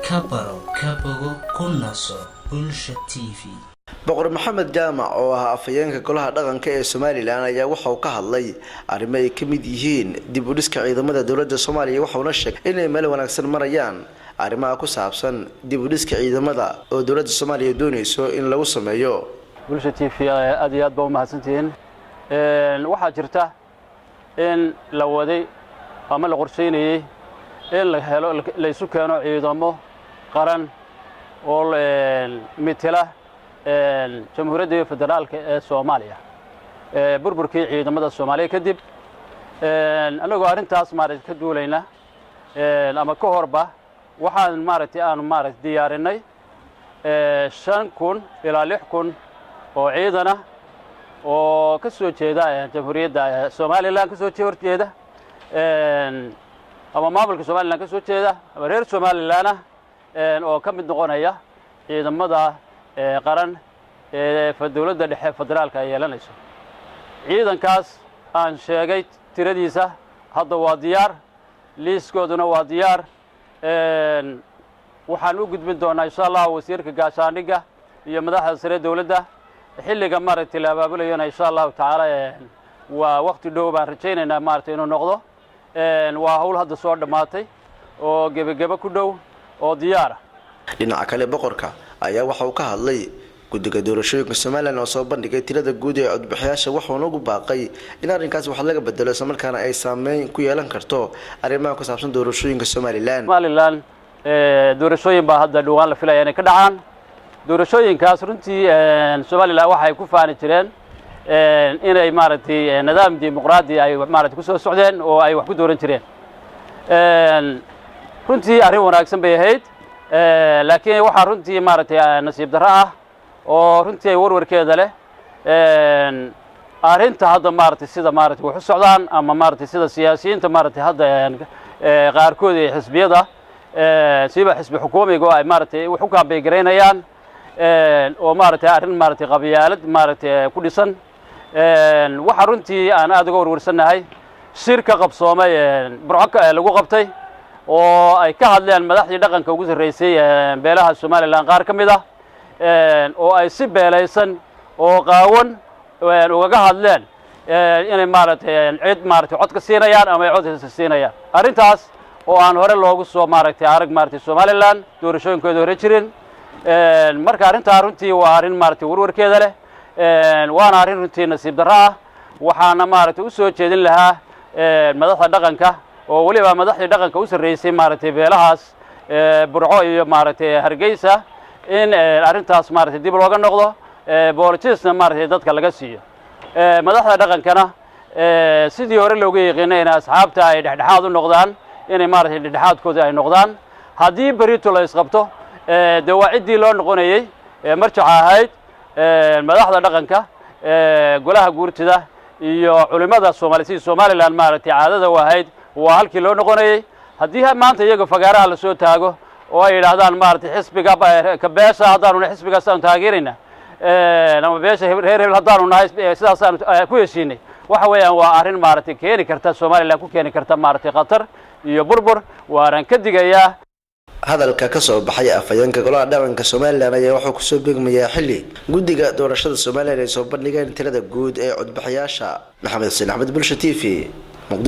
Ka baro, ka bogo, ku naso. Bulsha TV. Boqor Maxamed Jaamac oo ah afhayeenka golaha dhaqanka ee Somaliland ayaa waxa uu ka hadlay arrimo ay ka mid yihiin dib u dhiska ciidamada dowladda Soomaaliya, waxauna sheegay inay meel wanaagsan marayaan arrimaha ku saabsan dib u dhiska ciidamada oo dowladda Soomaaliya doonayso in lagu sameeyo. Bulsha TV, aad iyo aad baa u mahadsantihiin. Waxaa jirta in la waday ama la qorshaynayey in la helo, laysu keeno ciidamo qaran oo mitela Jamhuuriyadda Federaalka ee Soomaaliya burburkii ciidamada Soomaaliya kadib. Annagoo arrintaas maaragtay ka duulayna ama ka horba, waxaan maaragtay aanu maaragtay diyaarinay 5000 ilaa 6000 oo ciidana oo ka soo jeeda Jamhuuriyadda Somaliland, ka soo horjeeda ama maamulka Somaliland ka soo jeeda ama reer Somaliland ah, oo ka mid noqonaya ciidamada qaran ee dowladda dhexe federaalka ay yeelanayso. Ciidankaas aan sheegay tiradiisa hadda waa diyaar, liiskooduna waa diyaar. Waxaan u gudbin doonaa, insha Allah, wasiirka gaashaandhigga iyo madaxda sare dowladda xilliga maaragtay la abaabulayona, insha Allahu tacaala. Waa wakti dhow baan rajaynaynaa maaragtay inuu noqdo. Waa hawl hadda soo dhammaatay oo gebagebo ku dhow oo diyaara. Dhinaca kale, boqorka ayaa waxa uu ka hadlay guddiga doorashooyinka Somaliland oo soo bandhigay tirada guud ee codbixiyaasha, wuxuuna ugu baaqay in arrinkaas wax laga bedelo, islamarkaana ay saameyn ku yeelan karto arrimaha ku saabsan doorashooyinka Somaliland. Somaliland doorashooyin baa hadda dhowaan la filaya inay ka dhacaan. Doorashooyinkaas runtii Somaliland waxay ku faani jireen inay maaragtay nidaam dimuqraadi ay maaragtay ku soo socdeen oo ay wax ku dooran jireen. Runtii arrin wanaagsan bay ahayd, laakiin waxaa runtii maaragtay nasiib darro ah oo runtii ay warwarkeeda leh arrinta hadda maaragtay sida maaragtay wax u socdaan ama maaragtay sida siyaasiyiinta maaragtay hadda qaarkood ee xisbiyada, siiba xisbi xukuumiga, oo ay maaragtay wax u kaambeygaraynayaan oo maaragtay arrin maaragtay qabyaalad maaragtay ku dhisan. Waxaa runtii aan aad uga warwarsannahay shir ka qabsoomay Burco lagu qabtay oo ay ka hadleen madaxdii dhaqanka ugu sarreysay beelaha Somaliland qaar ka mid ah, oo ay si beelaysan oo qaawan ugaga hadleen inay maaragtay cid maaragtay cod ka siinayaan ama ay cod siinayaan. Arrintaas oo aan hore loogu soo maaragtay arag maaragtay Somaliland doorashooyinkooda hore jirin. Marka arrintaa runtii waa arrin maaragtay warwarkeeda leh, waana arrin runtii nasiib darro ah. Waxaana maaragtay u soo jeedin lahaa madaxda dhaqanka, oo weliba madaxdii dhaqanka u sarreysay maaragtay beelahaas Burco iyo maaragtay Hargeysa, in arrintaas maaragtay dib looga noqdo, boolijiisna maaragtay dadka laga siiyo. Madaxda dhaqankana sidii hore looga yaqiinay in asxaabta ay dhexdhexaad u noqdaan, inay maaragtay dhexdhexaadkooda ay noqdaan. Haddii berito la isqabto, dee waa ciddii loo noqonayey marjaca ahayd, madaxda dhaqanka, golaha guurtida iyo culimmada Soomaali, sidii Somaliland maaragtay caadada u ahayd, waa halkii loo noqonayey. Haddii maanta iyaga fagaaraha lasoo taago oo ay yidhaahdaan maaragtay xisbiga ka beesha haddaanu nahay xisbigaas aanu taageerayna ama beesha reer hebel haddaanu nahay sidaasaanu ku heshiinay, waxa weeyaan waa arrin maaragtay keeni karta Somaliland ku keeni karta maaragtay khatar iyo burbur, waanaan ka digayaa. Hadalka kasoo baxay afhayeenka golaha dhaqanka Somaliland ayaa wuxuu kusoo beegmayaa xilli guddiga doorashada Somaliland ay soo bandhigeen tirada guud ee codbixiyaasha. Maxamed Xuseen Axmed, Bulsha TV, Muqdisho.